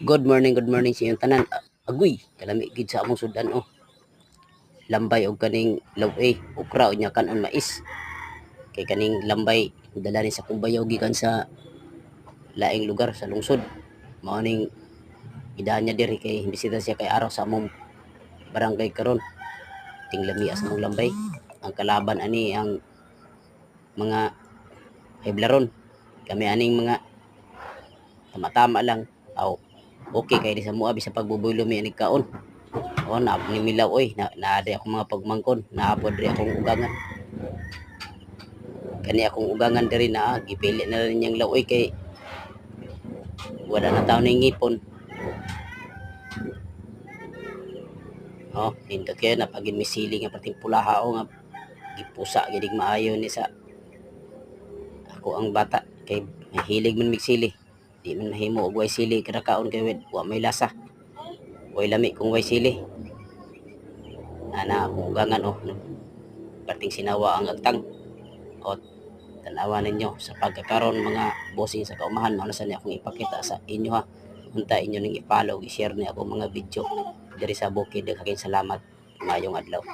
Good morning sa inyong tanan. Agoy, kalami gid sa among sudan oh. Lambay og kaning law-ay, okra, unya kanon mais. Kay kaning lambay dala ni sa akong bayaw gikan sa laing lugar sa lungsod. Mao ning gidaan niya diri kay bisita siya kay araw sa among barangay karon. Tinglamia sa among lambay. Ang kalaban ani ang mga heblaron. Kami aning mga tama-tama lang. Aw, okay kay di sa mua bisan pagbubulo mi anig kaon. O na ni milaw oy, na naa akong mga pagmangkon, naa pod diri akong ugangan. Kani akong ugangan diri na gipili na rin niyang law-oy kay wala na taon ning ngipon. Oh, nindot kayo na pagin may sili nga perting pulaha o nga gipusa gidig maayo ni sa ako ang bata kay mahilig man mig sili. Di man mahimo og way sili kada kaon kay wa may lasa. Way lami kung way sili. Ana akong ugangan oh, perting sinawa ang agtang. O tanawa ninyo sa pagkakaron, mga bossing sa kaumahan, mao na sa ni akong ipakita sa inyo ha. Unta inyo ning i-follow, i-share ni ako mga video diri sa bukid. Daghang salamat. Maayong adlaw.